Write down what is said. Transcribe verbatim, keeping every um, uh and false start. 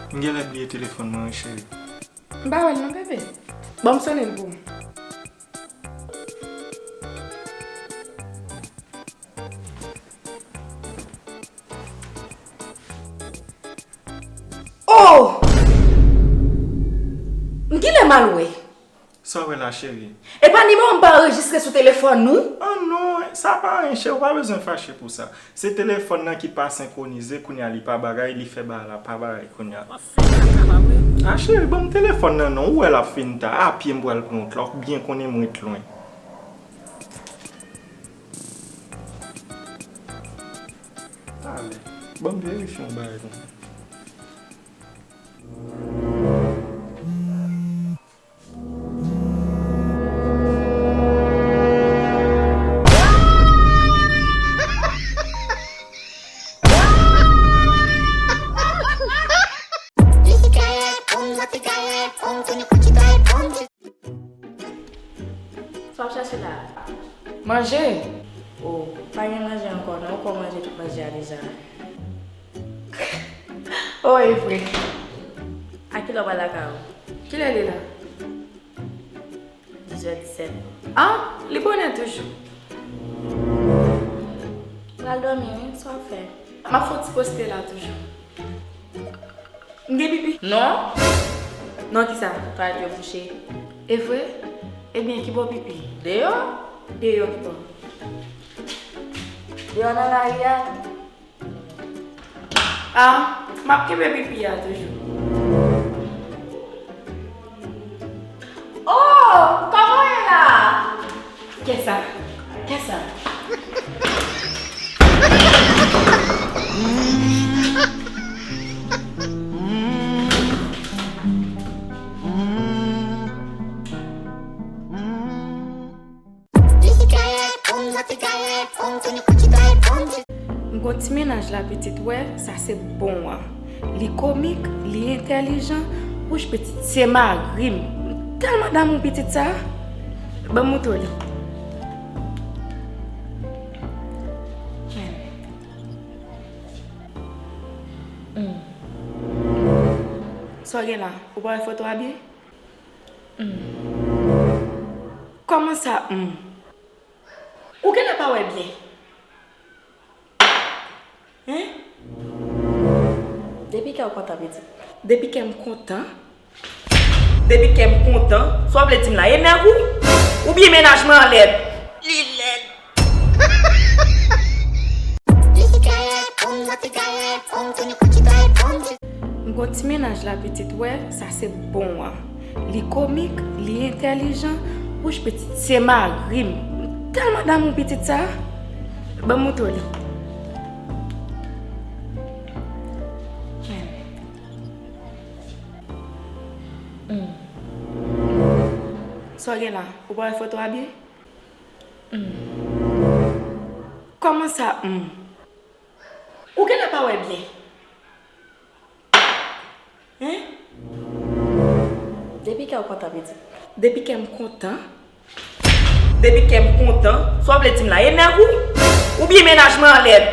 M genlè bliye telefòn mwen, wi, cheri. M pa wè l non, bebe. Ban m sonnen l pou ou. Oh! M genlè mal wè. Sa w wè la, cheri? Epa nimewo m pa anrejistre sou telefòn ou? Ah non, sa pa anyen, cheri, ou pa bezwen fache pou sa. Se telefòn nan ki pa senkwonize, kounye a li pa bagay, li fè bagay la pa bagay kounye a. Ah, cheri, ban m telefòn nan non, ou wè l ap fin ta, a pye m pral pran wout la, ou byen konnen m ret lwen. Talè, ban m verifye yon bagay kounye a. Sa w ap chache la a? Manje? O, pa gen manje ankò non, ou kwè w manje tout manje a deja. O, e vre. A kilè w pral lakay ou? Kilè l ye la? Dis è disèt. Ah, li bonè toujou. Pral dòmi wi, sa w ap fè? M ap fè yon ti poste la toujou. M gen pipi? Non. Non kisa? Toalèt yo bouche. E vre? Ebyen, ki bò pipi? Deyò. Deyò ki bò? Deyò nan lari a. Ah, m ap kenbe pipi a toujou. Oh, kòman w ye la? Kèsa? Kèsa? M gon ti mennaj la pitit wè, sa se bon an. Li komik, li entèlijan, wouch pitit se mari m. M tèlman damou pitit sa. Ban m moutre w li. Hmm. Sa w gen la? Ou pa wè foto a byen? Hmm. Kòman sa, hmm? Ou genlè pa wè byen. Hein? Depi kè w kontan, pitit. Depi kè m kontan? Depi kè m kontan? Sa w vle di m la? E nèg ou? Oubyen mennaj mwen an lèd? Li lèd. M gon ti mennaj la pitit wè, sa se bon an. Li komik, li entèlijan, wouch pitit se mari m. M tèlman damou pitit sa. Ban m moutre w li. Hmm. Sa w gen la? Ou pa wè foto a byen? Hmm. Kòman sa, hmm? Ou genlè pa wè byen. Hein? Depi kè w kontan, pitit. Depi kè m kontan? Depi kè m kontan? Sa w vle di m la? E nèg ou? Oubyen mennaj mwen an lèd?